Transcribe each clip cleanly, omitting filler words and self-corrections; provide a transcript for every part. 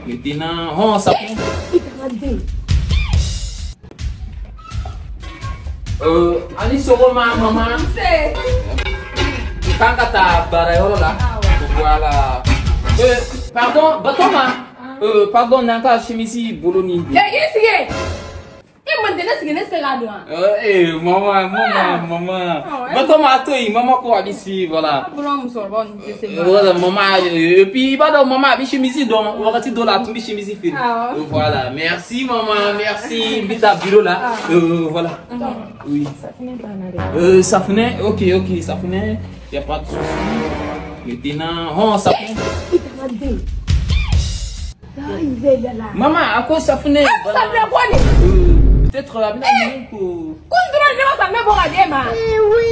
Maintenant, oh, ça. Ani sɔgɔma maman. Nse. Kan ka taa baarayɔrɔ la. Voilà. Pardon, Batoma. Pardon, n'an ka chemise bolo nin don. E k'i sigi. E man tɛ ne sigi ne tɛ se k'a don wa? Maman, maman, maman. Batoma a to yen, maman ko a bɛ si, voilà. Bamanan musokɔrɔbaw ninnu tɛ se baara. Voilà, maman, et puis i b'a dɔn maman a bɛ chemise dɔn, wagati dɔ la a tun bɛ chemise feere. Voilà, merci maman, merci. N bɛ taa bureau la. Voilà. Oui. Safunɛ banna dɛ. Safunɛ, ok, ok, safunɛ, y a pas de souci. Maintenant, oh, safunɛ. Maman, a ko safunɛ. Safunɛ bɔ nin. Peut-être a bɛna ninnu ko. Ko n dɔrɔn ne ma safunɛ bɔ ka d'e ma. Oui.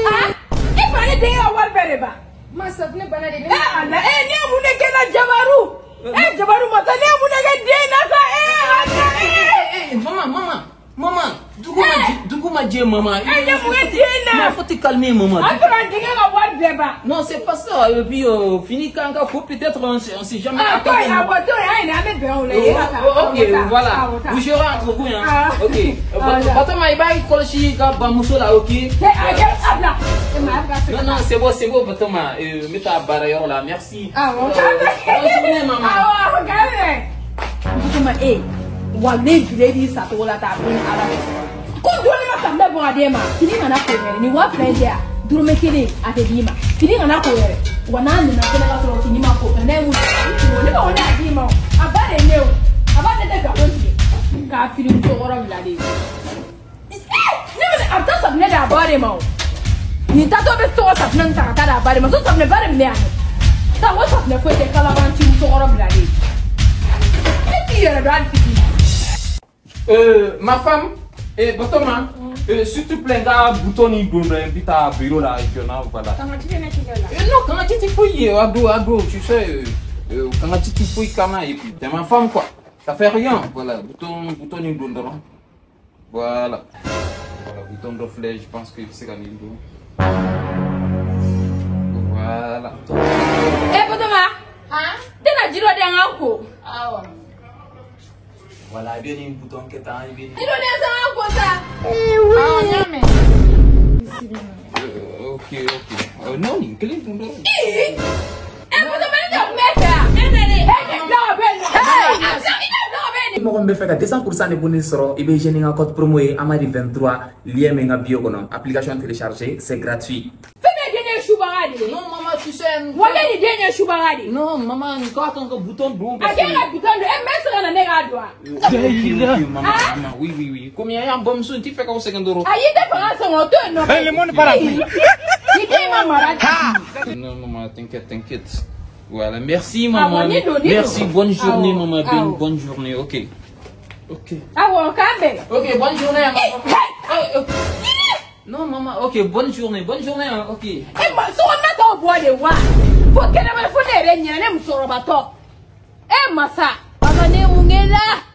E fa ne denkɛ ka wari bɛɛ de ban. Ma safunɛ banna de. E Ala, e ne ye mun de kɛ n na Jabaru? E Jabaru masa ne ye mun de kɛ den na sa? E Ala, e. Maman, maman, maman, dugu ma jɛ maman. E ne mun kɛ den na? Non, faut te calmer maman. A sɔrɔ a denkɛ ka wari bɛɛ ban. Non, c'est pas ça. Et puis, fini kan ka ko peut-être on sait jamais. Ah, to yen, awɔ, to yen, a ye nin, an bɛ bɛn o la. E ka taa. Ok, voilà. Vous gérez entre vous, hein. Ok. Batoma, i b'a kɔlɔsi i ka bamuso la, ok? E a kɛ a bila. E ma a bɛ ka Non, non, c'est bon, Batoma. N bɛ taa baarayɔrɔ la, merci. Awɔ. Bonne journée, maman. Awɔ, k'an bɛn. Batoma, e, walayi bile b'i sacogo la tan a bɛ ni Ala cɛ. Ko dɔɔni ma safunɛ bɔ ka d'e ma. Fini kana ko yɛrɛ, nin 2000 in tɛ yan. Dɔrɔmɛ kelen a tɛ d'i ma. Fini kana ko yɛrɛ. Wa n'a nana fɛnɛ ka sɔrɔ fini ma ko fɛnɛ ne ye mun kɛ? Ne b'a fɔ ne y'a d'i ma o. A ba de ye ne o. A ba ne tɛ nkalon tigɛ. K'a fini musokɔrɔ bilalen. Ne bɛ a bɛ taa safunɛ d'a ba de ma o. Nin taatɔ bɛ to ka safunɛ nin ta ka taa d'a ba de ma. So safunɛ ba de bɛ ne yan nɔ. Sisan ko safunɛ foyi tɛ kalabanci musokɔrɔ bilalen. Ne t'i yɛrɛ dɔn hali fitinin. Ma femme, Batoma, s'il te plaît, n bouton ni don dɔ n bɛ taa bureau la joona, voilà. Kanga ci tɛ ne tigɛ la. Non, kanga ci tɛ foyi ye, a don, tu sais, kanga ci tɛ foyi k'an na et puis t'es ma femme quoi. Ça fait rien, voilà, bouton ni don dɔrɔn. Voilà. Voilà, bouton dɔ filɛ, je pense que i bɛ se ka nin don. Voilà. E Batoma, tɛna ji dɔ di an ka ko. Awɔ. Voilà, i bɛ nin bouton kɛ tan, i bɛ nin. Ji dɔ di an ka ko sa. Awɔ, n y'a mɛn. Ok, ok. Non, nin kelen dun dɔrɔn. E Batoma, ne tɛ kuma e fɛ yan. E nalen. E ne bila ka bɔ yen nɔ. A bila, i ne bila ka bɔ yen nɔ. Mɔgɔ min bɛ fɛ ka 200% de bonus sɔrɔ, i bɛ jeune ka code promo ye Amadi 23, lien bɛ n ka bio kɔnɔ. Application téléchargée, c'est gratuit. Fɛn bɛɛ den ye subaga de ye. Non, maman, tu sais. Walayi nin den ye subaga de ye. Non, maman, nin ka kan ka bouton don. A k'e ka bouton don, e mɛ se ka na ne k'a don wa? Ok, ok, maman, maman, oui, oui, oui. Komi an y'an bamuso n t'i fɛ k'aw sɛgɛn dɔrɔn. Ayi, i tɛ fanga sɛgɛn, o to yen nɔ. Le monde part en couille. Ni den ma mara ten. Non, maman, t'inquiète, t'inquiète. Voilà, merci, maman. Ah, bon, ni don, ni don. Merci, bonne journée, Ah, maman. ah, Bonne, bonne journée, ok. Ok. Awɔ, k'an bɛn. Ok, bonne journée, maman. Hey! Oh, oh. Non, maman, ok, bonne journée, hein, ok. E ma sokɔnɔna t'aw bɔ de wa? Fo kɛnɛma fo ne yɛrɛ ɲinɛ ne musokɔrɔbatɔ. E masa, mama ne ye mun k'e la?